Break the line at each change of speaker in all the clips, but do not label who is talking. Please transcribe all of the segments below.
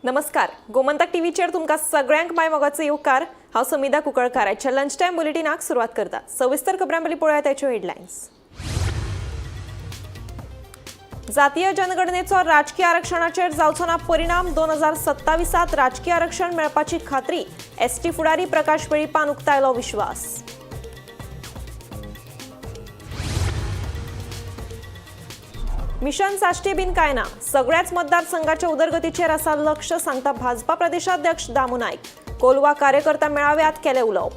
नमस्कार, गोमंतक टीव्हीचेर तुमकां सगळ्यांक माय मोगाचो येवकार. हांव समिधा कुंकळकार. आयच्या लंच टायम बुलेटिनाक सुरवात करता. सविस्तर खबरां पयलीं पळोवया त्याच्यो हेडलायन्स. जातीय जनगणनेचो राजकीय आरक्षणाचेर जावचो ना परिणाम. 2027त राजकीय आरक्षण मेळपाची खात्री. एसटी फुडारी प्रकाश वेळीपान उक्तायलो विश्वास. मिशन साश्टी बीन काय ना, सगळ्याच मतदारसंघाच्या उदरगतीचेर आसा लक्ष, सांगता भाजपा प्रदेशाध्यक्ष दामू नायक. कोलवा कार्यकर्ता मेळाव्यात केले उलोवप.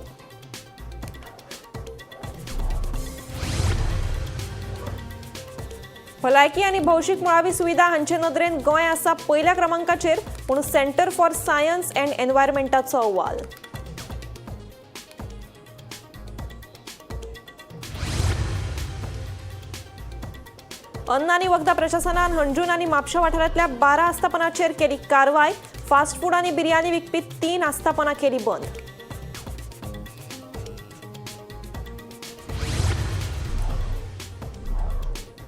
भलायकी आनी भौशीक मुळावी सुविधा हांचे नदरेन गोंय आसा पयल्या क्रमांकाचेर पूण सेंटर फॉर सायन्स अँड एन्व्हायरमेंटाचो अहवाल. अन्न आनी वखदां प्रशासनान हणजूण आनी म्हापशा वाठारांतल्या 12 आस्थापनाचेर केली कारवाय. फास्ट फूड आनी बिर्याणी विकपी 3 आस्थापनां केली बंद.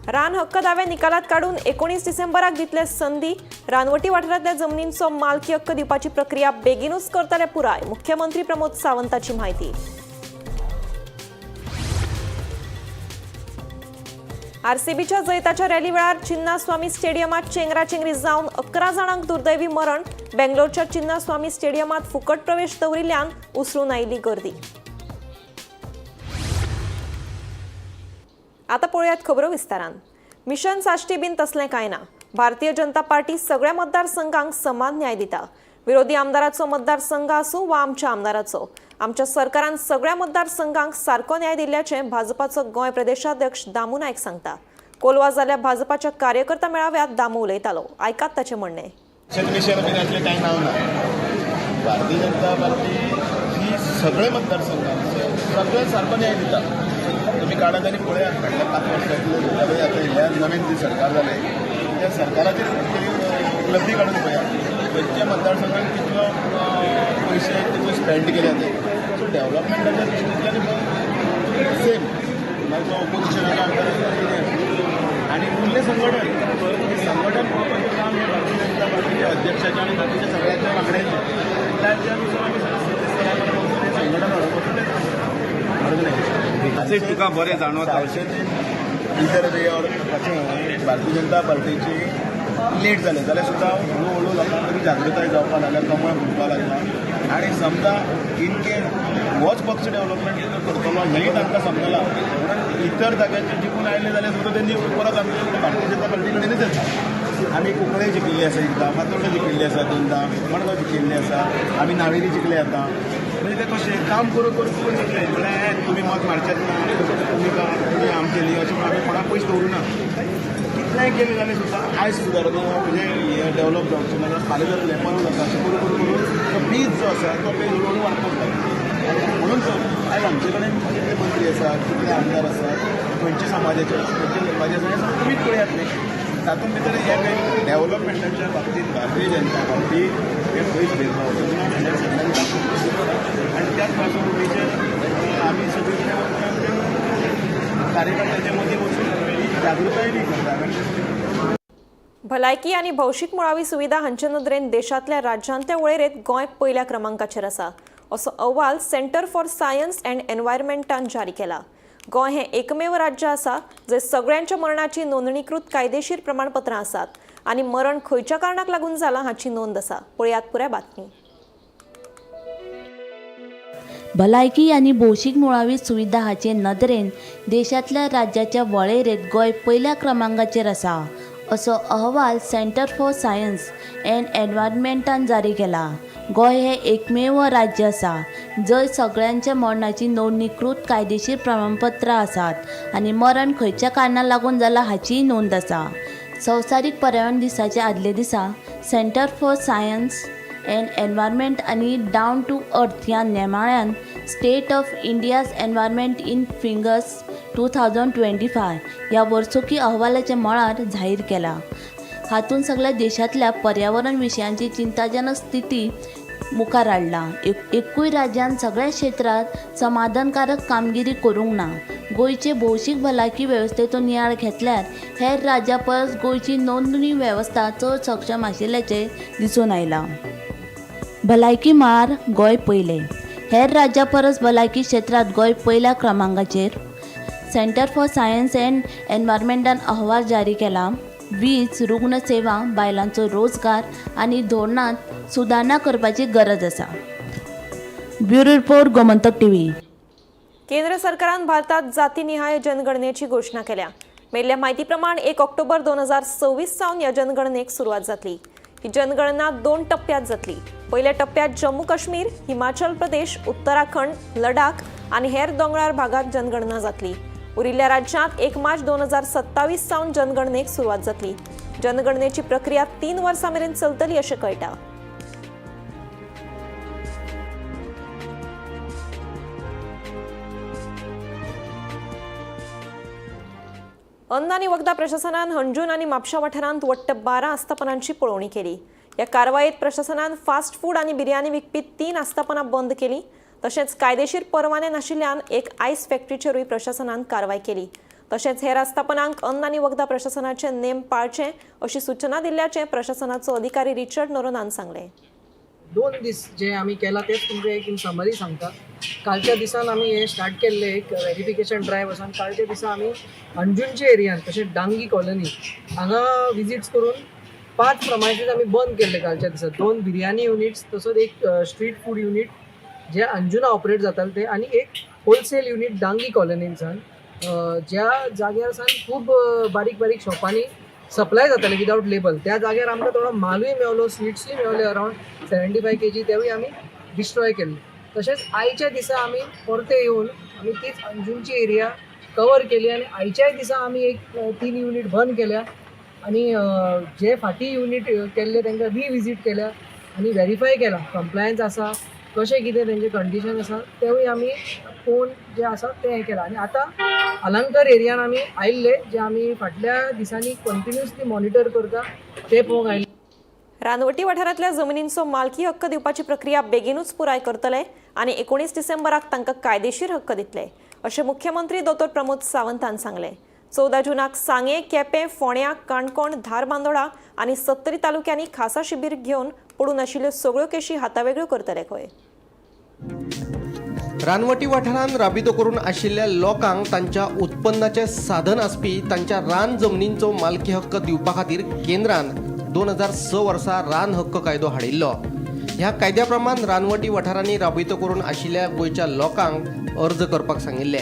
रान हक्क दावे निकालात काडून 19 डिसेंबराक दितले संदी. रानवटी वाठारांतल्या जमनींचो मालकी हक्क दिवपाची प्रक्रिया बेगीनूच करतले पुराय, मुख्यमंत्री प्रमोद सावंताची म्हायती. आरसीबीच्या जैताच्या रॅली वेळार चिन्नास्वामी स्टेडियमात चेंगराचेंगरी जावन 11 जाणांक दुर्दैवी मरण. बेंगलोरच्या चिन्नास्वामी स्टेडियमात फुकट प्रवेश दवरिल्ल्यान उसळून आयिल्ली गर्दी. आता पळोवयात खबरो विस्तारान. मिशन साश्टी बीन तसलें कांय ना. भारतीय जनता पार्टी सगळ्या मतदारसंघांक समान न्याय दिता. विरोधी आमदाराचो मतदारसंघ आसूं वा आमच्या आमदाराचो, आमच्या सरकारान सगळ्या मतदारसंघांक सारको न्याय दिल्ल्याचें भाजपाचो गोंय प्रदेशाध्यक्ष दामू नायक सांगता. कोलवा जाल्ल्या भाजपाच्या कार्यकर्ता मेळाव्यात दामू उलयतालो. आयकात ताचें म्हणणें.
मिशन मिशन बीन असलें कांय नांव ना. भारतीय जनता पार्टी ही सगळे मतदारसंघांचे सगळे सारको न्याय दिता. तुमी काडात आनी पळयात, फाटल्या 5 वर्सांतले सुद्दां आतां ह्या नवीन जे सरकार जालें त्या सरकाराचेर तरी उपलब्धी काडून पळयात, खंयच्या मतदारसंघात कितलो पयशे तितले स्पेंड केल्या ते. सो डेव्हलपमेंटाच्या दृश्टींतल्यान सेम, मागीर तो ओपोजिशनाचो आमदार आसूं, कितें आसूं. आनी उरलें संघटन, हे संघटन पळोवपाचें काम हें भारतीय जनता पार्टीच्या अध्यक्षाच्या आनी बाकीच्या सगळ्यांच्या वांगड्यांचें. त्याच्या नुसार आमी स्तरा पर्यंत वचून हें संघटन वाडोवपाचें ऑर्गनायझेशन.
तुका बरें जाणवता.
इधर वे और कशें भारतीय जनता पार्टीची लेट जालें जाल्यार सुद्दां हळू हळू लोकां मदीं जागृताय जावपाक लागल्या, कमळ फुटपाक लागला. आनी समजा इन केस होच पक्ष डेव्हलपमेंट करतलो हेंय तांकां समजलां, म्हणून इतर जाग्यांचेर जिखून आयले जाल्यार सुद्दां तेंची परत आमचे भारतीय जनता पार्टी कडेनच येता. आमी कुंकळे जिखिल्ली आसा एकदां, फातोर्डा जिखिल्ली आसा दोनदां, मडगांव जिखिल्ली आसा, आमी नावेली जिखले आतां. म्हणजे ते कशें काम करून करून करून जिखले. म्हळ्यार तुमी मत मारचेच ना, तुमी तुमी आमचे न्ही अशें म्हणून आमी कोणाक पयस दवरुना. कितलेंय केलें जाल्यार सुद्दां आयज सुदारना, म्हणजे हें डेव्हलप जावचें ना जाल्यार फाल्यां जातलें, परत जाता, अशें करून करून करून तो बीज जो आसा तो बीज हळू हळू वाडपाक लागता. आनी म्हणून तर आयज आमचे कडेन कितले मंत्री आसात, कितले आमदार आसात, खंयच्या समाजाचे आसा, खंयच्या धर्माचे आसा, हें सगळें तुमीच पळयात न्ही. तातूंत भितर हे काही डेव्हलपमेंटाच्या बाबतींत भारतीय जनता पार्टी हे खंयच भेदभाव करना हें सगळ्यांक दाखोवन, आनी त्याच पार्श्वभुमीचेर आमी सगळे कडेन वचून आमच्या कार्यकर्त्यांच्या मदीं वचून जागृताय बी करता.
भलायकी आनी भौशीक मुळावी सुविधा हांचे नदरेन देशांतल्या राज्यांतल्या वळेरेंत गोंय पयल्या क्रमांकाचेर आसा, असो अहवाल सेंटर फॉर सायन्स अँड एन्व्हायरमेंटान जारी केला. गोंय हें एकमेव राज्य आसा जंय सगळ्यांच्या मरणाची नोंदणीकृत कायदेशीर प्रमाणपत्रां आसात आनी मरण खंयच्या कारणाक लागून जालां हाची नोंद आसा. पळयात पुराय बातमी.
भलायकी आनी भौशीक मुळावी सुविधा हाचे नदरेन देशांतल्या राज्याच्या वळेरेंत गोंय पयल्या क्रमांकाचेर आसा, असो अहवाल सेंटर फॉर सायन्स अँड एन्वायरमेंटान जारी केला. गोंय हें एकमेव राज्य आसा जंय सगळ्यांच्या मरणाची नोंदणीकृत कायदेशीर प्रमाणपत्रां आसात आनी मरण खंयच्या कारणाक लागून जालां हाचीय नोंद आसा. संवसारीक पर्यावरण दिसाच्या आदले दिसा centre for science and environment आनी डावन टू अर्थ ह्या नेमाळ्यान State of India's Environment in Figures 2025 ह्या वर्सुकी अहवालाच्या मळार जाहीर केला. हातूंत सगळ्या देशांतल्या पर्यावरण विशयांची चिंताजनक स्थिती मुखार हाडलां. एकूय राज्यान सगळ्या क्षेत्रांत समाधानकारक कामगिरी करूंक ना. गोंयचे भौशीक भलायकी वेवस्थेचो नियाळ घेतल्यार हेर राज्यां परस गोंयची नोंदणी वेवस्था चड सक्षम आशिल्ल्याचें दिसून आयलां. भलायकी मळार गोंय पयलें. हेर राज्यां परस भलायकी क्षेत्रांत गोंय पयल्या क्रमांकाचेर. सेंटर फॉर सायन्स अँड एनवायरमेंटान अहवाल जारी केला. वीज, रुग्णसेवा, बायलांचो रोजगार आनी धोरणांत सुदारणा करपाची गरज आसा. Bureau report, Gomantak TV.
केंद्र सरकारान भारतात जातीनिहाय जनगणनेची घोशणा केल्या. मेल्ल्या म्हायती प्रमाण 1 ऑक्टोबर 2026 सावन ह्या जनगणनेक सुरवात जातली. ही जनगणना दोन टप्प्यात जातली. पयल्या टप्प्यात जम्मू काश्मीर, हिमाचल प्रदेश, उत्तराखंड, लडाख आनी हेर दोंगराळ भागात जनगणना जातली. उरिल्ल्या राज्यांत 1 मार्च 2027 सावन जनगणनेक सुरवात जातली. जनगणनेची प्रक्रिया 3 वर्सां मेरेन चलतली अशें कळटा. अन्न आनी वखदां प्रशासनान हणजूण आनी म्हापशा वाठारांत वट्ट 12 आस्थापनांची पळोवणी केली. ह्या कारवायेत प्रशासनान फास्ट फूड आनी बिर्याणी विकपी तीन आस्थापनां बंद केली. तशेंच कायदेशीर परवाने नाशिल्ल्यान एक आयस फॅक्टरीचेरूय प्रशासनान कारवाय केली. तशेंच हेर आस्थापनांक अन्न आनी वखदां प्रशासनाचे नेम पाळचे अशी सूचना दिल्ल्याचें प्रशासनाचो अधिकारी रिचर्ड नोरोनान सांगलें.
2 दीस जे आमी केला तेच तुमकां एक इन समरी सांगता. कालच्या दिसान आमी हे स्टार्ट केल्ले एक वेरिफिकेशन ड्रायव आसा आनी कालच्या दिसा आमी अंजुणच्या एरियान तशेंच डांगी कॉलनी हांगा विजिट्स करून पांच प्रमायसीस आमी बंद केल्ले. कालच्या दिसा दोन बिर्याणी युनिट्स, तसोच एक स्ट्रीट फूड युनीट जे अंजुना ऑपरेट जाताले ते आनी एक होलसेल युनीट डांगी कॉलनीन, ज्या जाग्यार सान खूब बारीक बारीक शॉपांनी सप्लाय जाताले विदावट लेबल, त्या जाग्यार आमकां थोडो मालूय मेवलो, स्विट्सूय मेवले अरावंड 75 केजी, तेवूय आमी डिस्ट्रॉय केल्ले. तशेंच आयच्या दिसा आमी परते येवन आमी तीच अंजुनची एरिया कवर केली आनी आयच्याय दिसा आमी एक तीन युनीट बंद केल्या आनी जे फाटीं युनीट केल्ले तांकां रिविजीट केल्या आनी वेरीफाय केला कंप्लायन्स आसा कशें, कितें तेंचें कंडिशन आसा, तेवूय आमी पळोवन जें आसा तें हें केलां. आनी आतां अलंकार एरियान आमी आयिल्ले, जे आमी फाटल्या दिसांनी कंटिन्युअसली मॉनिटर करता ते पळोवंक आयिल्ले.
रानवटी वाठारांतल्या जमिनींचो मालकी हक्क दिवपाची प्रक्रिया बेगीनूच पुराय करतले आनी 19 डिसेंबराक तांकां कायदेशीर हक्क दितले अशें मुख्यमंत्री दोतोर प्रमोद सावंतान सांगलें. 14 जुनाक सांगें, केपें, फोंड्या, काणकोण, धारबांदोडा आनी सत्तरी तालुक्यांनी खासा शिबीर घेवन पडून आशिल्ल्यो सगळ्यो केशी हातावेगळ्यो करतले खंय.
रानवटी वाठारांत राबितो करून आशिल्ल्या लोकांक तांच्या उत्पन्नाचें साधन आसपी तांच्या रान जमनींचो मालकी हक्क दिवपा खातीर केंद्रान 2006 वर्सा रान हक्क कायदो हाडिल्लो. ह्या कायद्या प्रमाण रानवटी वाठारांनी राबितो करून आशिल्ल्या गोंयच्या लोकांक अर्ज करपाक सांगिल्ले.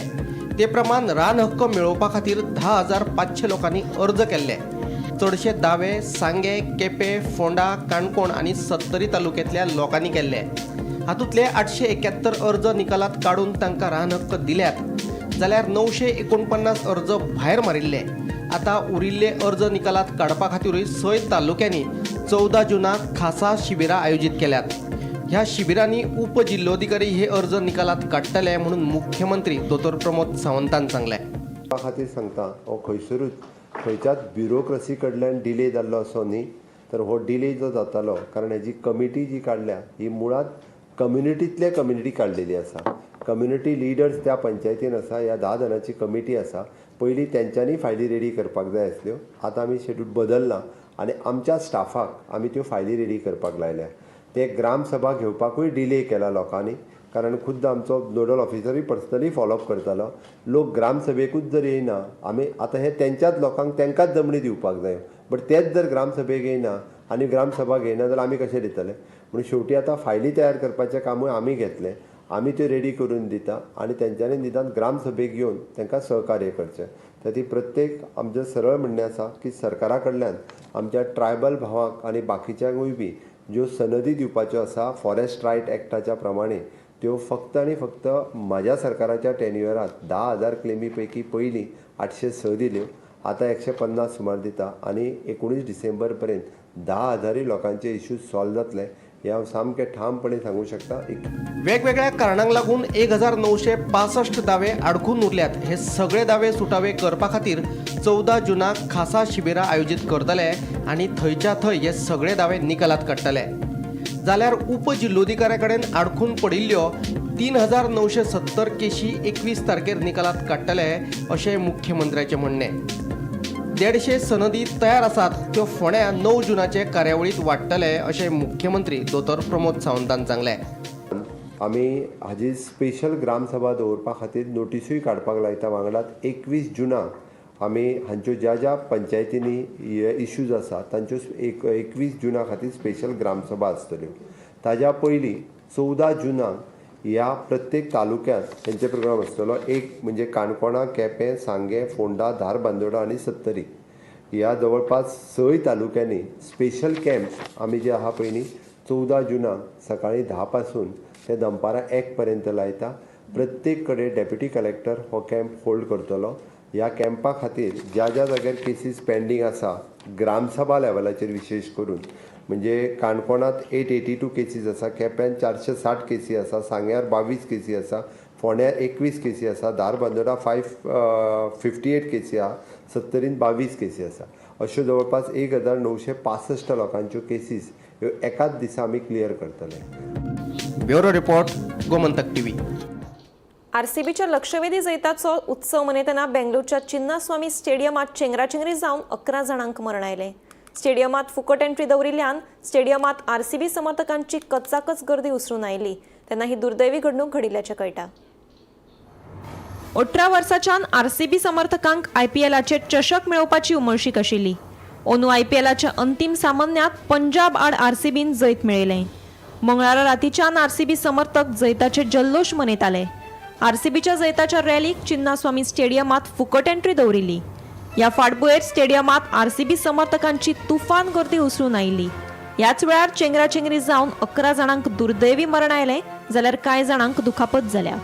ते प्रमाण रान हक्क मेळोवपा खातीर 10,500 लोकांनी अर्ज केल्ले. चडशे दावे सांगे, केपें, फोंडा, काणकोण आनी सत्तरी तालुक्यांतल्या लोकांनी केल्ले. हातूंतले 871 अर्ज निकालात काडून तांकां रान हक्क दिल्यात, जाल्यार 949 अर्ज भायर मारिल्ले. आतां उरिल्ले अर्ज निकालात काडपा खातीरूय सय तालुक्यांनी 14 जुनाक खासा शिबिरां आयोजीत केल्यात. ह्या शिबिरांनी उपजिल्लोधिकारी हे अर्ज निकालात काडटले म्हणून मुख्यमंत्री दोतोर प्रमोद सावंतान सांगलें.
त्या खातीर सांगता, हो खंयसरूच खंयच्याच ब्युरोक्रसी कडल्यान डिले जाल्लो असो न्ही, तर हो डिले जो जातालो कारण हेजी कमिटी जी काडल्या ही मुळांत कम्युनिटींतले कम्युनिटी काडलेली आसा. कम्युनिटी लिडर्स त्या पंचायतीन आसा. ह्या 10 जाणांची कमिटी आसा. पयलीं तेंच्यांनी फायली रेडी करपाक जाय आसल्यो. आतां आमी शेड्यूल बदल्ला आनी आमच्या स्टाफाक आमी त्यो फायली रेडी करपाक लायल्या. ते ग्रामसभा घेवपाकूय डिले केला लोकांनी, कारण खुद्द आमचो नोडल ऑफिसरूय पर्सनली फॉलोअप करतालो. लोक ग्रामसभेकूच जर येयना, आमी आतां हे तेंच्याच लोकांक तेंकांच जमनी दिवपाक जाय, बट तेच जर ग्रामसभेक येयना आनी ग्रामसभा घेयना जाल्यार आमी कशें दितले? म्हणून शेवटी आतां फायली तयार करपाचें कामूय आमी घेतलें. आमी त्यो रेडी करून दिता आनी तेंच्यांनी निदान ग्रामसभेक येवन तांकां सहकार्य करचें. तर ती प्रत्येक आमचें सरळ म्हणणें आसा की सरकारा कडल्यान आमच्या ट्रायबल भावांक आनी बाकीच्यांकूय बी ज्यो सनदी दिवपाच्यो आसा फॉरेस्ट रायट एक्टाच्या प्रमाणे, त्यो फक्त आनी फक्त म्हाज्या सरकाराच्या टेन्युअरांत 10,000 क्लेमी पैकी पयलीं 806 दिल्यो, आतां 150 सुमार दिता आनी 19 डिसेंबर पर्यंत 10 हजारूय लोकांचे इश्यूज सॉल्व जातले हें हांव सामकें ठामपणे सांगूंक शकता. एक
वेगवेगळ्या कारणांक लागून 1965 दावे आडखून उरल्यात. हे सगळे दावे सुटावे करपा खातीर 14 जुनाक खासा शिबिरां आयोजीत करतले आनी थंयच्या थंय हे सगळे दावे निकालात काडटले. जाल्यार उपजिल्लोधिकाऱ्या कडेन आडखून पडिल्ल्यो 3970 केशी 21 तारखेर निकालात काडटले अशें मुख्यमंत्र्याचें म्हणणें. 150 सनदी तयार आसात त्यो फोंड्या 9 जुनाचे कार्यावळींत वाडटले अशें मुख्यमंत्री दोतोर प्रमोद सावंतान सांगलें.
आमी हाजी स्पेशल ग्रामसभा दवरपा खातीर नोटिसूय काडपाक लायता. वांगडात 21 जुनाक आमी हांच्यो ज्या ज्या पंचायतींनी हे इश्यूज आसा तांच्यो 21 जुना खातीर स्पेशल ग्रामसभा आसतल्यो. ताज्या पयलीं 14 जुनाक ह्या प्रत्येक तालुक्यांत तेंचे प्रोग्राम आसतलो. एक म्हणजे काणकोणा, केपें, सांगें, फोंडा, धारबांदोडा आनी सत्तरी ह्या जवळपास 6 तालुक्यांनी स्पेशल कॅम्प आमी जे आहा पळय न्ही 14 जुनाक सकाळीं 10 पासून ते दनपारां 1 पर्यंत लायता. प्रत्येक कडेन डेप्युटी कलेक्टर हो कॅम्प होल्ड करतलो. ह्या कॅम्पा खातीर ज्या ज्या जाग्यार केसीस पेंडींग आसा ग्रामसभा लेवलाचेर विशेश करून म्हणजे काणकोणांत 882 केसीस आसा, केप्यान 460 केसी आसा, सांग्यार 22 केसी आसा, फोंड्यार 21 केसी आसा, धारबांदोडा 558 केसी आसा, सत्तरीन 22 केसी आसा. अश्यो जवळपास 1965 लोकांच्यो केसीस ह्यो एकाच दिसा आमी क्लियर करतले.
Bureau report, Gomantak TV.
आरसीबीच्या लक्षवेधी जैताचो उत्सव मनयतना बेंगलोरच्या चिन्नास्वामी स्टेडियमात चेंगराचेंगरी जावन 11 जाणांक मरण आयलें. स्टेडियमात फुकट एंट्री दवरिल्ल्यान स्टेडियमात आरसीबी समर्थकांची कचाकच गर्दी उसरून आयली तेन्ना ही दुर्दैवी घडणूक घडिल्ल्याचें कळटा. 18 वर्साच्यान आरसीबी समर्थकांक आयपीएलाचें चषक मेळोवपाची उमळशीक आशिल्ली. अंदू आयपीएलाच्या अंतीम सामन्यांत पंजाब आड आरसीबीन जैत मेळयलें. मंगळारा रातीच्यान आरसीबी समर्थक जैताचे जल्लोश मनयताले. आरसीबीच्या जैताच्या रॅलीक चिन्नास्वामी स्टेडियमात फुकट एंट्री दवरिल्ली. ह्या फाटभुंयेर स्टेडियमात आरसीबी समर्थकांची तुफान गर्दी उसळून आयिल्ली. ह्याच वेळार चेंगराचेंगरी जावन 11 जाणांक दुर्दैवी मरण आयलें जाल्यार कांय जाणांक दुखापत जाल्या.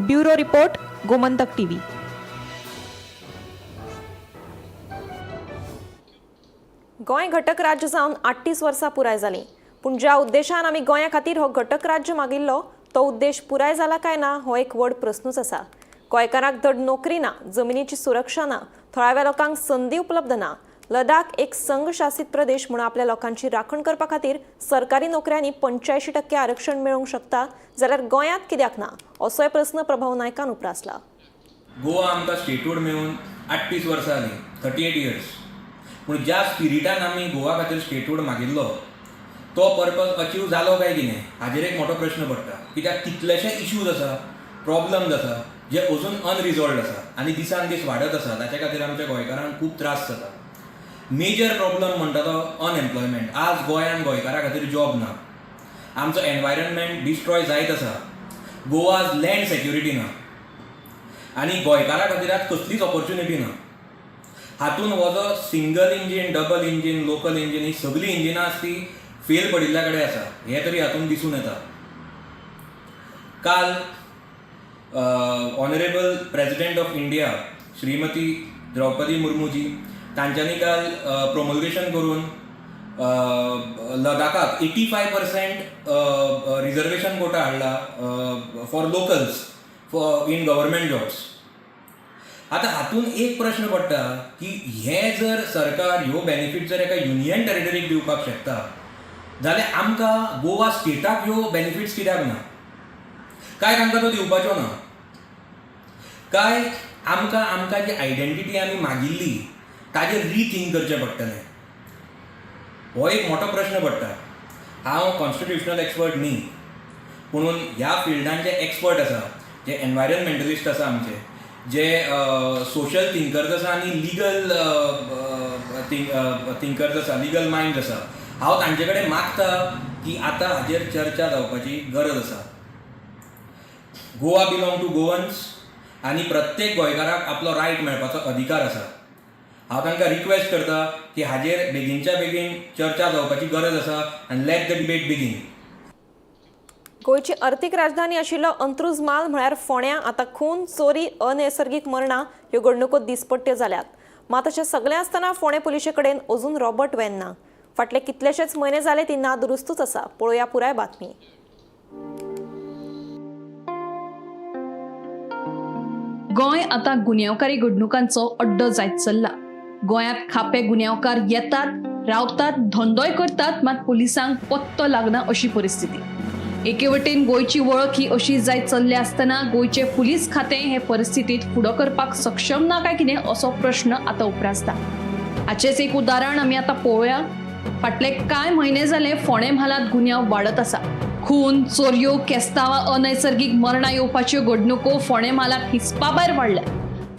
Bureau report, Gomantak TV. Goa घटक राज्य जावन 38 वर्सां पुराय जालीं, पूण ज्या उद्देशान आमी गोंया खातीर हो घटक राज्य मागिल्लो तो उद्देश पुराय जाला काय ना हो एक व्हड प्रस्नूच आसा. गोंयकारांक धड नोकरी ना, जमिनीची सुरक्षा ना, थळाव्या लोकांक संदी उपलब्ध ना. लडाख एक संघशासीत प्रदेश म्हूण आपल्या लोकांची राखण करपा खातीर सरकारी नोकऱ्यांनी 85% आरक्षण मेळोवंक शकता जाल्यार गोंयांत कित्याक ना असोय प्रस्न प्रभाव नायकान उप्रासला.
गोवा आमकां स्टेटहूड मेळून 38 वर्सां जालीं, 38 इयर्स. पूण ज्या स्पिरिटान आमी गोवा खातीर स्टेटहूड मागिल्लो तो पर्पज अचीव जालो काय कितें हाजेर एक मोठो प्रश्न पडटा. कित्याक कितलेशे इश्यूज आसा, प्रॉब्लम्स आसा जे अजून अनरिजॉल्वड आसा आनी दिसान दीस वाडत आसा. ताच्या खातीर आमच्या गोंयकारांक खूब त्रास जाता. मेजर प्रॉब्लम म्हणटा तो अनएम्प्लॉयमेंट. आज गोंयांत गोंयकारां खातीर जॉब ना, आमचो एनवायरमेंट डिस्ट्रॉय जायत आसा, गोवा आज लँड सेक्युरिटी ना आनी गोंयकारां खातीर आज कसलीच ऑपॉर्च्युनिटी ना. हातून हो जो single engine, double engine, local engine ही सगळीं इंजिनां आस ती फेल पडिल्ल्या कडेन आसा हें तरी हातून दिसून येता. काल honourable president of India Shrimati Draupadi Murmuji तांच्यांनी काल प्रोमल्गेशन करून लडाखाक 85% रिजर्वेशन कोटा हाडला for locals for in government jobs. आतां हातून एक प्रश्न पडटा की हें जर सरकार ह्यो बेनिफीट जर एका युनियन टेरिटरीक दिवपाक शकता जाल्यार आमकां गोवा स्टेटाक ह्यो बेनिफिट्स कित्याक ना? काय तांकां त्यो दिवपाच्यो ना? काय आमकां आमकां जी आयडेंटिटी आमी मागिल्ली ताजेर रिथींक करचें पडटलें? हो एक मोठो प्रश्न पडटा. हांव कॉन्स्टिट्युशनल एक्सपर्ट न्ही, पुणून ह्या फिल्डान जे एक्सपर्ट आसा, जे एनवायरमेंटलिस्ट आसा आमचे, जे सोशल थिंकर्स आसा आनी लिगल थिंकर्स आसा, लिगल मायंड आसा, हांव तांचे कडेन मागता की आतां हाजेर चर्चा जावपाची गरज आसा. गोवा बिलोंग टू गोवन्स आनी प्रत्येक गोंयकाराक आपलो रायट मेळपाचो अधिकार आसा. हांव तांकां रिक्वेस्ट करता की हाजेर बेगीनच्या बेगीन चर्चा जावपाची गरज आसा आनी let the debate begin.
गोंयची अर्थीक राजधानी आशिल्लो अंत्रुज माल म्हळ्यार फोंड्यां आतां खून, चोरी, अनैसर्गीक मरणां ह्यो घडणुको दिसपट्ट्यो जाल्यात. मात अशें सगळें आसतना फोंडें पुलिशे कडेन अजून रॉबर्ट वॅन ना. फाटले कितलेशेच म्हयने जाले ती नादुरुस्तूच आसा. पळोवया पुराय बातमी.
गोंय आतां गुन्यांवकारी घडणुकांचो अड्डो जायत चल्ला. गोंयांत खापे गुन्यांवकार येतात रावतात, धंदोय करतात, मात पुलिसांक पत्तो लागना अशी परिस्थिती. एके वटेन गोंयची वळख ही अशी जायत चल्ल्या आसतना गोंयचे पुलीस खातें हे परिस्थितीत फुडो करपाक सक्षम ना काय कितें असो प्रश्न आतां उप्रासता. हाचेंच एक उदाहरण आमी आतां पळोवया. फाटले कांय म्हयने जाले फोंडें म्हालांत गुन्यांव वाडत आसा. खून, चोरयो, केस्तांवां, अनैसर्गीक मरणां येवपाच्यो घडणुको फोंडें म्हालांत हिसपा भायर वाडल्यात.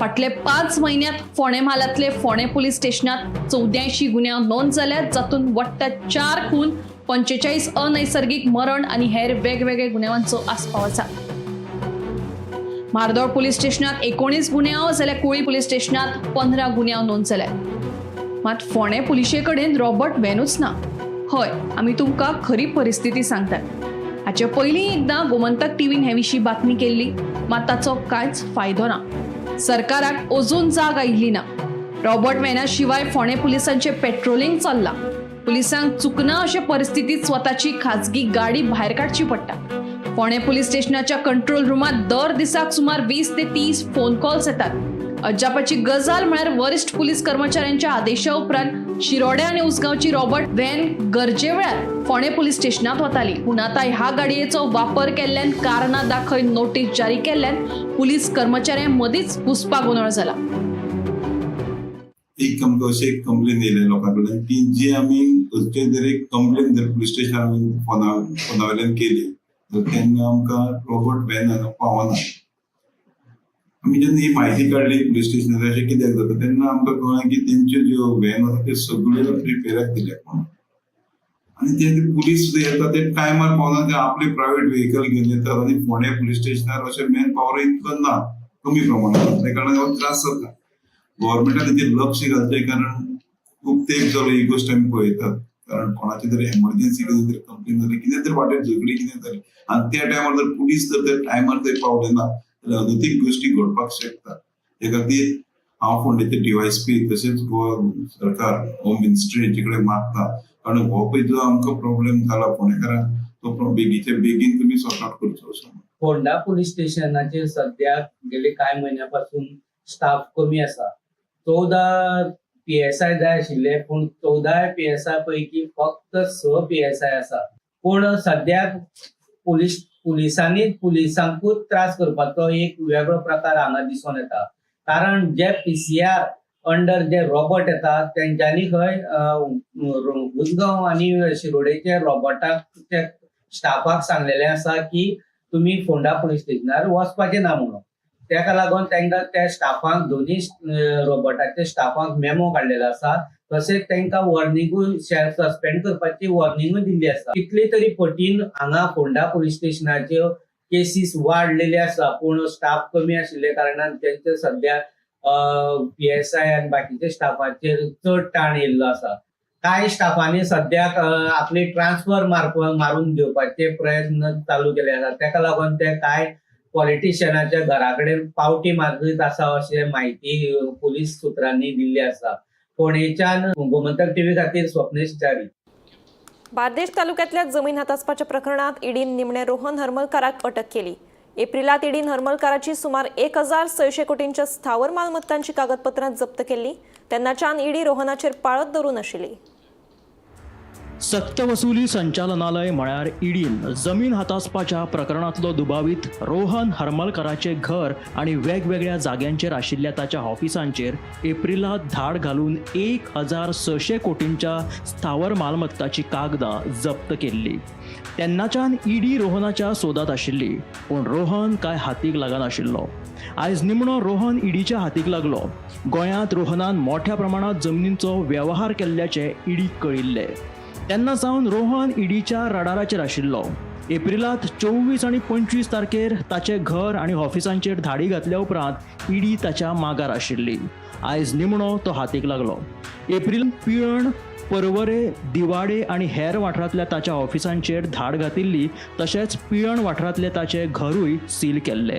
फाटले 5 म्हयन्यांत फोंडें म्हालांतले फोंडें पुलीस स्टेशनांत 84 गुन्यांव नोंद जाल्यात, जातूंत वट्ट 4 खून, 45 अनैसर्गीक मरण आनी हेर वेगवेगळे गुन्यांवांचो आस्पाव आसा. म्हार्दोळ पुलीस स्टेशनांत 19 गुन्यांव जाल्यार कुळी पुलीस स्टेशनांत 15 गुन्यांव नोंद जाल्यात. मात फोंडें पुलिशे कडेन रॉबर्ट व्हॅनूच ना. हय, आमी तुमकां खरी परिस्थिती सांगतात. हाचे पयलीं एकदां गोमंतक टीव्हीन हे विशीं बातमी केल्ली, मात ताचो कांयच फायदो ना. सरकाराक अजून जाग आयिल्ली ना. रॉबर्ट व्हॅना शिवाय फोंडें पुलिसांचें पेट्रोलिंग चल्लां. पुलिसांक चुकना अशे परिस्थितींत स्वताची खाजगी गाडी भायर काडची पडटा. फोंडें पुलीस स्टेशनाच्या कंट्रोल रुमांत दर दिसाक सुमार 20 ते 30 फोन कॉल्स येतात. अजापाची गजाल म्हळ्यार वरिश्ठ पुलीस कर्मचाऱ्यांच्या आदेशा उपरांत शिरोड्या आनी उसगांवची रॉबर्ट व्हॅन गरजे वेळार फोंडें पुलीस स्टेशनांत वताली. पूण आतां ह्या गाडयेचो वापर केल्ल्यान कारणां दाखय नोटीस जारी केल्ल्यान पुलीस कर्मचाऱ्यां मदींच घुस्पा गोंदळ जाला.
एक आमकां अशी एक कंप्लेन येयल्या लोकां कडल्यान की जी आमी खंयचे जर एक कंप्लेन जर पुलीस स्टेशनार आमी फोना वयल्यान केली तर तेन्ना आमकां रॉबर्ट व्हॅन हांगा पावना. आमी जेन्ना ही म्हायती काडली पुलीस स्टेशनार अशें कित्याक जाता तेन्ना आमकां कळ्ळें की तेंच्यो ज्यो व्हॅन आसा त्यो सगळ्यो रिपेराक दिल्या कोण आनी ते पुलीस येता ते टायमार पावना, ते आपले प्रायवेट व्हेकल घेवन येतात आनी फोंडें पुलीस स्टेशनार अशें मॅन पावर इतलो ना, कमी प्रमाणात आसल्या कारणान हो त्रास जाता. गव्हर्मेंटान तेजेर लक्ष घालचें, कारण खूब तेंप जालो ही गोश्ट आमी पळयतात. कारण कोणाची तरी एमर्जन्सी कितें तरी कंप्लेन जाली, कितें तरी वाटेर झगडी कितें जाली आनी त्या टायमार जर पुलीस जर त्या टायमार थंय पावले ना जाल्यार अनैतीक गोश्टी घडपाक शकता. ते खातीर हांव फोंडेचे डीवायएसपी तशेंच गोवा सरकार होम मिनिस्ट्री हेचे कडेन मागता, कारण हो पळय जो आमकां प्रॉब्लेम जाला फोंडेकारांक तो बेगीचे बेगीन तुमी सॉर्ट आवट करचो असो.
फोंडा पुलीस स्टेशनाचेर सद्याक गेले कांय म्हयन्या पासून स्टाफ कमी आसा. 14 PSI जाय आशिल्ले, पूण 14 PSI पैकी फक्त 6 PSI आसा. पूण सद्याक पुलिसांनी पुलिसांकूच त्रास करपाचो एक वेगळो प्रकार हांगा दिसून येता. कारण जे PCR under जे रॉबर्ट येता तेंच्यांनी खंय उसगांव आनी शिरोडेचे रॉबर्टाक ते स्टाफाक सांगलेलें आसा की तुमी फोंडा पुलीस स्टेशनार वचपाचें ना म्हणून. तेका लागून तांकां त्या स्टाफांक दोनी रोबोटाच्या स्टाफांक मेमो काडलेलो आसा. तशेंच तांकां वॉर्निंगूय सस्पेंड करपाची वॉर्निंगूय दिल्ली आसा. कितले तरी पटीन हांगा फोंडा पुलीस स्टेशनाच्यो केसीस वाडलेले आसा, पूण स्टाफ कमी आशिल्ल्या कारणान तेंचे सद्या PSI आनी बाकीच्या स्टाफाचेर चड ताण येयल्लो आसा. कांय स्टाफांनी सद्याक आपली ट्रान्सफर मारून घेवपाचे प्रयत्न चालू केले आसा. तेका लागून ते कांय पॉलिटिशियनाच्या घरा कडेन पावटी मारीत आसा अशें म्हायती पुलीस सुत्रांनी दिल्ली आसा. फोंडेच्यान गोमंतक टीव्ही खातीर स्वप्नेश च्यारी.
बार्देश तालुक्यातल्या जमीन हातासपाच्या प्रकरणात ईडीन निमणे रोहन हरमलकाराक अटक केली. एप्रिलात ईडीन हरमलकाराची सुमार 1600 कोटींच्या स्थावर मालमत्तांची कागदपत्रां जप्त केल्ली. तेन्नाच्यान ईडी रोहनाचेर पाळत धरून आशिल्ली.
सक्तवसुली संचालनालय म्हळ्यार ईडीन जमीन हातासपाच्या प्रकरणांतलो दुबावीत रोहन हरमलकराचे घर आनी वेगवेगळ्या जाग्यांचेर आशिल्ल्या ताच्या ऑफिसांचेर एप्रिलांत धाड घालून 1600 कोटींच्या स्थावर मालमत्ताची कागदां जप्त केल्ली. तेन्नाच्यान ईडी रोहनाच्या सोदांत आशिल्ली, पूण रोहन कांय हातीक लागनाशिल्लो. आयज निमणो रोहन ईडीच्या हातीक लागलो. गोंयांत रोहनान मोठ्या प्रमाणांत जमनींचो वेव्हार केल्ल्याचें ईडीक कळिल्लें. तेन्ना सावन रोहन ईडीच्या रडाराचेर आशिल्लो. एप्रिलांत 24 आनी 25 तारखेर ताचें घर आनी ऑफिसांचेर धाडी घातल्या उपरांत ईडी ताच्या मागार आशिल्ली. आयज निमणो तो हातीक लागलो. एप्रिल पिळण, परवरे, दिवाडे आनी हेर वाठारांतल्या ताच्या ऑफिसांचेर धाड घातिल्ली, तशेंच पिळण वाठारांतलें ताचें घरूय सील केल्लें.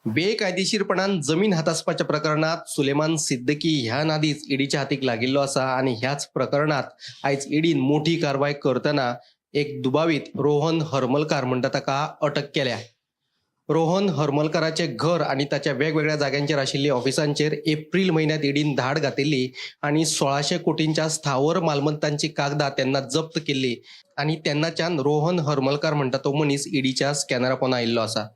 बेकायदेशीरपणान जमीन हातासपाच्या प्रकरणात सुलेमान सिद्दीकी ह्या नादीच ईडीच्या हातीक लागिल्लो आसा आनी ह्याच प्रकरणात आयज ईडीन मोठी कारवाय करतना एक दुबावीत रोहन हरमलकार म्हणटा ताका अटक केल्या. रोहन हरमलकराचें घर आनी ताच्या वेगवेगळ्या जाग्यांचेर आशिल्ली ऑफिसांचेर एप्रील म्हयन्यांत ईडीन धाड घातिल्ली आनी 1600 कोटींच्या स्थावर मालमत्तांची कागदां तेन्ना जप्त केल्ली आनी तेन्नाच्यान रोहन हरमलकार म्हणटा तो मनीस ईडीच्या स्कॅनरा पोंदा आयिल्लो आसा.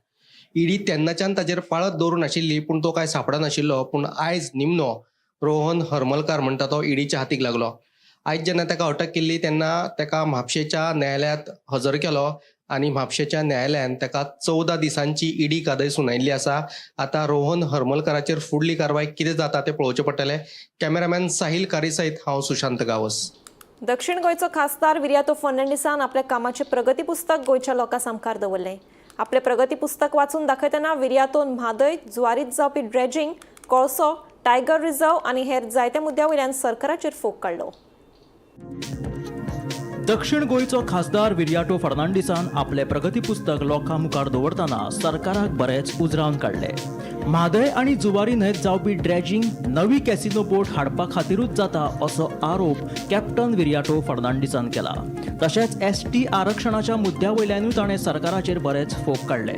ईडी तेन्नाच्यान ताचेर पाळत दवरून आशिल्ली, पूण तो काय सापडनाशिल्लो. पूण आयज निमणो रोहन हरमलकार म्हणटा तो ईडीच्या हातीक लागलो. आयज जेन्ना ताका अटक केल्ली तेन्ना ताका म्हापशेच्या न्यायालयांत हजर केलो आनी म्हापशेच्या न्यायालयान ताका 14 दिसांची ईडी कादय सुनायिल्ली आसा. आतां रोहन हरमलकाराचेर फुडली कारवाय कितें जाता तें पळोवचें पडटलें. कॅमेरामॅन साहिल कारी सयत हांव सुशांत गांवस.
दक्षिण गोंयचो खासदार विरियातो फर्नांडीसान आपल्या कामाचें प्रगती पुस्तक गोंयच्या लोकां सामकार दवरलें. आपलें प्रगती पुस्तक वाचून दाखयतना विरियातोन म्हादय, जुवारीत जावपी ड्रेजिंग, कोळसो, टायगर रिझर्व आनी हेर जायत्या मुद्द्या वयल्यान सरकाराचेर फोग काडलो.
दक्षिण गोंयचो खासदार विरियाटो फर्नांडीसान आपलें प्रगती पुस्तक लोकां मुखार दवरतना सरकाराक बरेंच उजरावन काडलें. म्हादय आनी जुवारी न्हंयत जावपी ड्रेजिंग नवी कॅसिनो बोट हाडपा खातीरूच जाता असो आरोप कॅप्टन विरियाटो फर्नांडीसान केला. तशेंच एसटी आरक्षणाच्या मुद्द्या वयल्यानूय ताणें सरकाराचेर बरेच फोग काडले.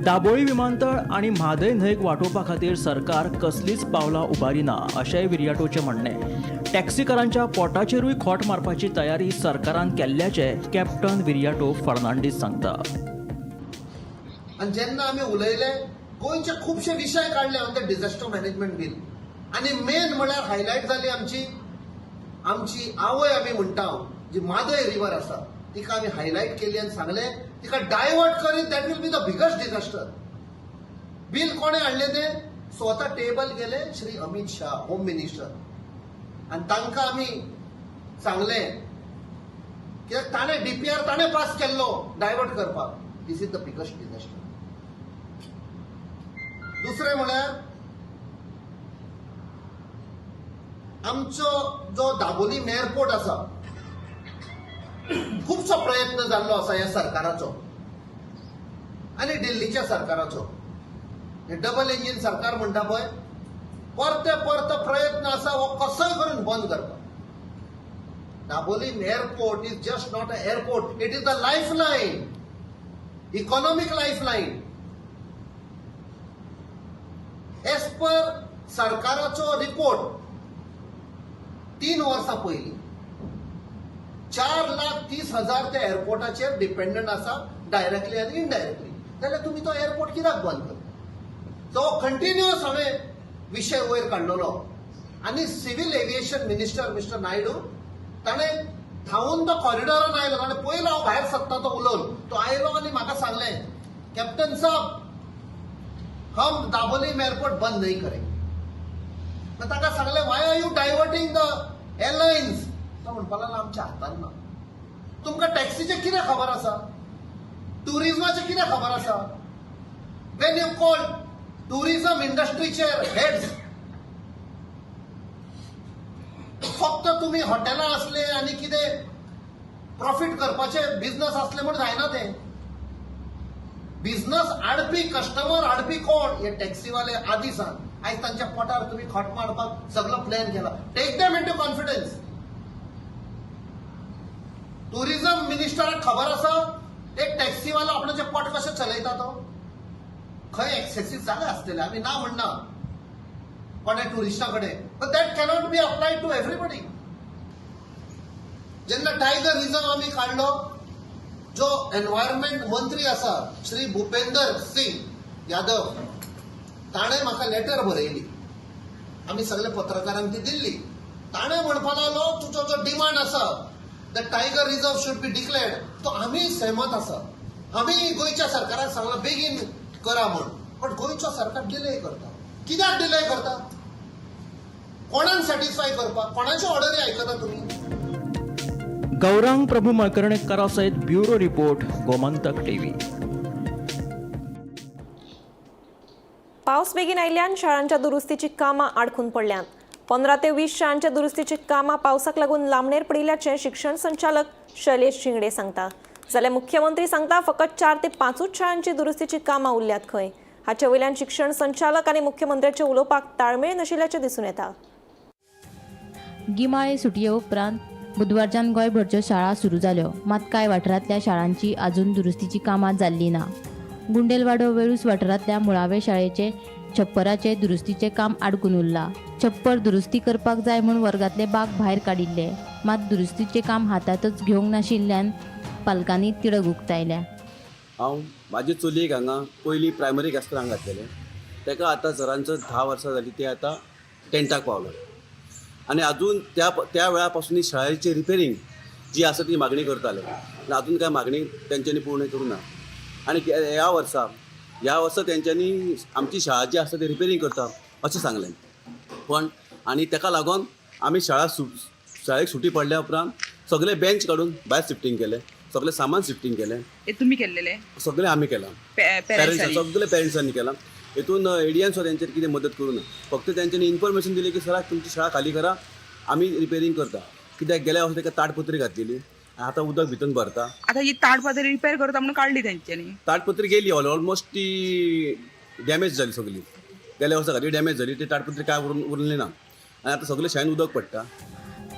दाबोळी विमानतळ आनी म्हादय न्हंयक वाटोवपा खातीर सरकार कसलीच पावलां उबारिना अशेंय विरियाटोचें म्हणणें. टॅक्सीकारांच्या पोटाचेरूय खोट मारपाची तयारी सरकारान केल्ल्याचें कॅप्टन विरियाटो फर्नांडीस सांगता.
आनी जेन्ना आमी उलयले गोंयचे खुबशे विशय काडले on the disaster management bill आनी मेन म्हळ्यार हायलायट जाली आमची आमची आवय आमी म्हणटा जी मादय रिवर आसा तिका आमी हायलायट केली आनी सांगलें तिका डायवर्ट करीत that will be the biggest disaster. Bill कोणें हाडलें तें स्वता टेबल गेले श्री अमीत शाह होम मिनिस्टर आनी तांकां आमी सांगलें कित्याक ताणें डीपीआर ताणें पास केल्लो डायवर्ट करपाक. This is the biggest disaster. दुसरें म्हळ्यार आमचो जो दाबोलीम एअरपोर्ट आसा खुबसो प्रयत्न जाल्लो आसा ह्या सरकाराचो आनी दिल्लीच्या सरकाराचो. हे डबल इंजीन सरकार म्हणटा पळय परते परतो प्रयत्न आसा हो कसोय करून बंद करपाक. Dabolim airport is just not a airport, it is the life line, economic life line. As per सरकाराचो रिपोर्ट 3 वर्सां पयलीं 4,30,000 त्या एअरपोर्टाचेर डिपेंडंट आसा डायरेक्टली आनी इनडायरेक्टली. जाल्यार तुमी तो एअरपोर्ट कित्याक बंद करता? तो कंटिन्युअस हांवें विशय वयर काडलेलो आनी civil aviation minister mister Naidu ताणें धांवून तो कॉरिडॉरान आयलो. ताणें पयलो हांव भायर सरता तो उलोवन तो आयलो आनी म्हाका सांगलें कॅप्टन साहब हम दाबोलीम एअरपोर्ट बंद नहीं करेंगे. ताका सांगलें why are you diverting the airlines? तो म्हणपाक लागलो आमच्या हातान ना. तुमकां टॅक्सीचें कितें खबर आसा? टुरिजमाचें कितें खबर आसा? When you call tourism इंडस्ट्रीचे हेड्स फक्त तुमी हॉटेलां आसले आनी कितें प्रॉफीट करपाचे बिझनस आसले म्हूण जायना तें. बिझनस हाडपी कस्टमर हाडपी कोण? हे टॅक्सीवाले आदी सांग. आयज तांच्या पोटार तुमी खोट मारपाक सगळो प्लॅन केला. Take them into confidence. Tourism मिनिस्टराक खबर आसा एक टॅक्सीवालो आपणाचें पोट कशें चलयता तो? खंय एक्सेसीव जाले आसतले आमी ना म्हणना कोणा ट्युरिस्टा कडेन, but that cannot be applied to everybody. जेन्ना टायगर रिझर्व आमी काडलो जो एनवायरमेंट मंत्री आसा श्री भुपेंदर सिंग यादव ताणें म्हाका लेटर बरयली. आमी सगळे पत्रकारांक ती दिल्ली. ताणें म्हणपाक लागलो तुजो जो डिमांड आसा the tiger reserve should be declared तो आमी सहमत आसा. आमी गोंयच्या सरकाराक सांगलां बेगीन करा म्हूण, बट गोंयचो सरकार डिले करता. कित्याक डिले करता? कोणाक सॅटिस्फाय करपाक? कोणाच्यो ऑर्डरी आयकता तुमी?
गौरांग प्रभू मळकर्णेकरा सयत ब्युरो रिपोर्ट, गोमंतक टीव्ही.
पावस बेगीन आयिल्ल्यान शाळांच्या दुरुस्तीची कामां आडखून पडल्यांत. 15 ते 20 शाळांच्या दुरुस्तीची कामां पावसाक लागून लांबणेर पडिल्ल्याचें शिक्षण संचालक शैलेश शिंगडे सांगता. जाल्यार मुख्यमंत्री सांगता फकत 4 ते 5 शाळांची दुरुस्तीची कामां उरल्यात खंय. हाचे वयल्यान शिक्षण संचालक आनी मुख्यमंत्र्याच्या उलोवपाक ताळमेळ नाशिल्ल्याचें दिसून येता.
गिमाळे सुटये उपरांत बुधवारच्यान गोंयभरच्यो शाळा सुरू जाल्यो, मात कांय वाठारांतल्या शाळांची अजून दुरुस्तीची कामां जाल्लीं ना. गुंडेलवाडो वेळूस वाठारांतल्या मुळावे शाळेचे छप्पराचे दुरुस्तीचें काम आडकून उरलां. छप्पर दुरुस्ती करपाक जाय म्हूण वर्गांतले बाक भायर काडिल्ले, मात दुरुस्तीचें काम हातांतच घेवंक नाशिल्ल्यान पालकांनी तिडक उक्तायल्या.
हांव म्हाजे चलयेक हांगा पयलीं प्रायमरीक आसतना हांगा घातलेलें. ताका आतां सरांचो 10 वर्सां जालीं, तें आतां टेंथाक पावलां आनी आजून त्या त्या वेळा पासून शाळेची रिपेरींग जी आसा ती मागणी करताले, आनी आजून कांय मागणी तेंच्यांनी पूर्ण करूंक ना. आनी ह्या वर्सा तेंच्यांनी आमची शाळा जी आसा ती रिपेरींग करता अशें सांगलें, पण आनी ताका लागून आमी शाळेक सुटी पडल्या उपरांत सगळे बेंच काडून भायर शिफ्टींग केलें, सगळें सामान शिफ्टींग केलें.
हे तुमी केल्लेले?
सगळें आमी केलां.
पेरंट्सांनी?
सगळे पेरंट्सांनी केलां. हितून एडियन सुद्दां तेंचेर कितें मदत करूं ना. फक्त तेंच्यांनी इन्फॉर्मेशन दिली की सराक तुमची शाळा खाली करा, आमी रिपेरींग करता. कित्याक गेल्या वर्सा ताका ताडपत्री घातलेली, आतां उदक भितर भरता.
आता ही ताडपत्री रिपेर करता म्हणून काडली तेंच्यांनी?
ताडपत्री गेली, ऑलमोस्ट ती डॅमेज जाली सगळी. गेल्या वर्सा घातली, डॅमेज जाली ती ताडपत्री, काय उरली ना आनी आतां सगळे शाळेन उदक पडटा.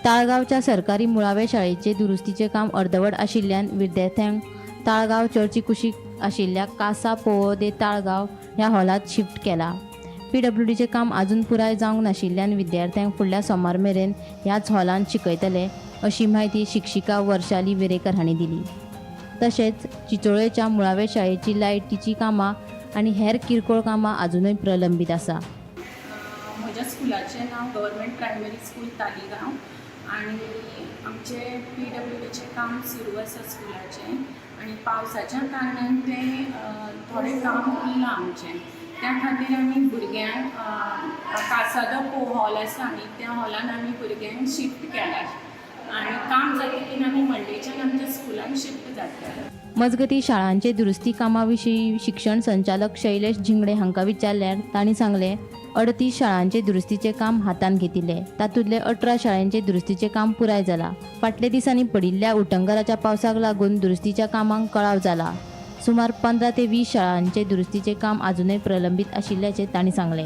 ताळगांवच्या सरकारी मुळावे शाळेचे दुरुस्तीचें काम अर्दवट आशिल्ल्यान विद्यार्थ्यांक ताळगांव चर्ची कुशीक आशिल्ल्या कासा पोवो दे ताळगांव ह्या हॉलांत शिफ्ट केला. पीडब्ल्यूडीचें काम अजून पुराय जावंक नाशिल्ल्यान विद्यार्थ्यांक फुडल्या सोमार मेरेन ह्याच हॉलांत शिकयतले अशी म्हायती शिक्षिका वर्षाली वेरेकर हांणी दिली. तशेंच चिचोळेच्या मुळावे शाळेची लायटीचीं कामां आनी हेर किरकोळ कामां अजुनूय प्रलंबीत आसा.
म्हज्या स्कुलाचें नांव गव्हर्मेंट प्रायमरी स्कूल तालिगांव आनी आमचें पीडब्ल्यूडीचें काम सुरू आसा स्कुलाचें आनी पावसाच्या कारणान तें थोडें काम उरलां आमचें. त्या खातीर आमी भुरग्यांक कासादो पो हॉल आसा न्ही, त्या हॉलान आमी भुरग्यांक शिफ्ट केला आनी काम जातकीर आमी मंडेच्यान आमच्या स्कुलान शिफ्ट जातले.
मजगतीं, शाळांचे दुरुस्ती कामा विशीं शिक्षण संचालक शैलेश झिंगडे हांकां विचारल्यार तांणी सांगलें, 38 शाळांचे दुरुस्तीचें काम हातांत घेतिल्लें. तातूंतले 18 शाळांचे दुरुस्तीचें काम पुराय जालां. फाटल्या दिसांनी पडिल्ल्या उटंगराच्या पावसाक लागून दुरुस्तीच्या कामांक कळाव जाला. सुमार 15 ते 20 शाळांचे दुरुस्तीचें काम अजुनय प्रलंबीत आशिल्ल्याचें तांणी सांगलें.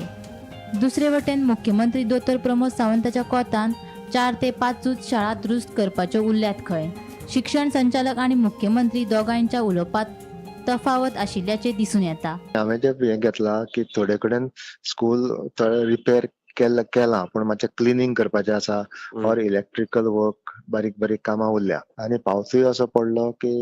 दुसरे वटेन मुख्यमंत्री दोतोर प्रमोद सावंताच्या कोतान चार ते पांचूच शाळा दुरुस्त करपाच्यो उरल्यात खंय. शिक्षण संचालक आनी मुख्यमंत्री दोगांयच्या उलोवपांत तफावत आशिल्ल्याचें दिसून येता.
हांवें तें हें घेतलां की थोडे कडेन स्कूल थोडे रिपेर केल्लें केलां, पूण मातशें क्लिनींग करपाचें आसा ऑर इलेक्ट्रिकल वर्क, बारीक बारीक कामां उरल्या. आनी पावसूय असो पडलो की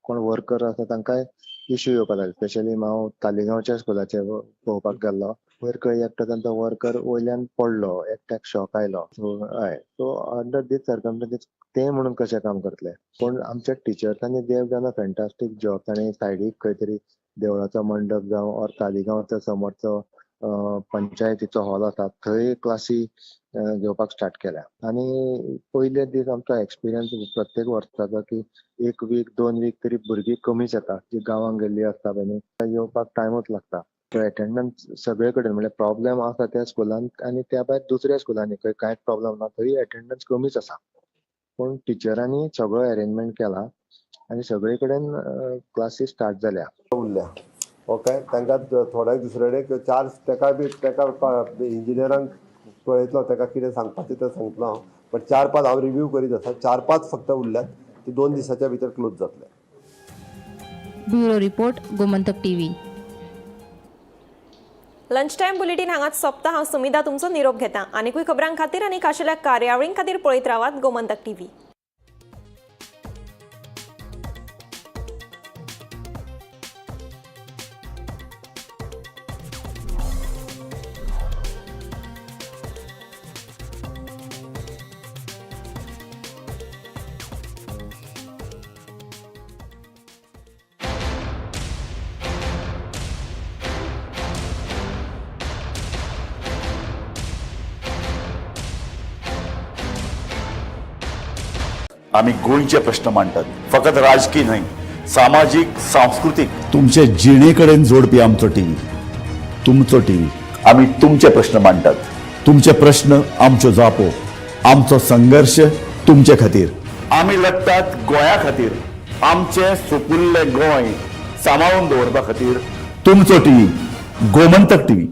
कोण वर्कर आसा तांकांय इश्यू येवपाक लागले. स्पेशली हांव तालिगांवच्या स्कुलाचेर पळोवपाक गेल्लो. वयर खंय एकटो तांचो वर्कर वयल्यान पडलो, एकट्याक शॉक आयलो. सो हय, सो अंडर these circumstances ते म्हणून कशें काम करतले? पूण आमच्या टिचर्सांनी, they have done a fantastic job. ताणें सायडीक खंय तरी देवळाचो मंडप जावं ऑर तालिगांवचो समोरचो पंचायतीचो हॉल आसा, थंय क्लासी घेवपाक स्टार्ट केल्या. आनी पयले दीस आमचो एक्सपिरियन्स प्रत्येक वर्साचो की एक वीक, 2 वीक तरी भुरगीं कमीच येता, जी गांवांक गेल्ली आसता पळय न्ही, येवपाक टायमूच लागता. एटेंडन्स सगळे कडेन, म्हणल्यार प्रॉब्लेम आसा त्या स्कुलांत आनी त्या भायर दुसऱ्या स्कुलांनी खंय कांयच प्रॉब्लेम ना, थंय एटेंडन्स कमीच आसा. पूण टिचरांनी सगळो अरेंजमेंट केला आनी सगळे कडेन क्लासीस स्टार्ट जाल्या.
उरल्या, ओके. तांकां थोड्यांक दुसरे कडेन चार्ज ताका बी ताका इंजिनियरांक पळयतलो, ताका कितें सांगपाचें तें सांगतलो हांव. बट चार पांच हांव रिव्यू करीत आसा. चार पांच फक्त उरल्यात, ती 2 दिसाच्या भितर क्लोज जातले.
Bureau report, Gomantak TV.
Lunch time bulletin हांगाच सोंपता. हांव सुमिधा तुमचो निरोप घेता. आनिकूय खबरां खातीर आनी खाशेल्या कार्यावळीं खातीर पळयत रावात गोमंतक टीव्ही.
आमी गोंयचे प्रश्न मांडटात, फकत राजकीय न्हय, सामाजीक, सांस्कृतीक, तुमचे जिणे कडेन जोडपी आमचो टीव्ही, तुमचो टीव्ही. आमी तुमचे प्रश्न मांडटात. तुमचे प्रश्न, आमच्यो जापो. आमचो संघर्श तुमचे खातीर. आमी लढटात गोंया खातीर, आमचें सुपुल्लें गोंय सांबाळून दवरपा खातीर. तुमचो टीव्ही, गोमंतक टीव्ही.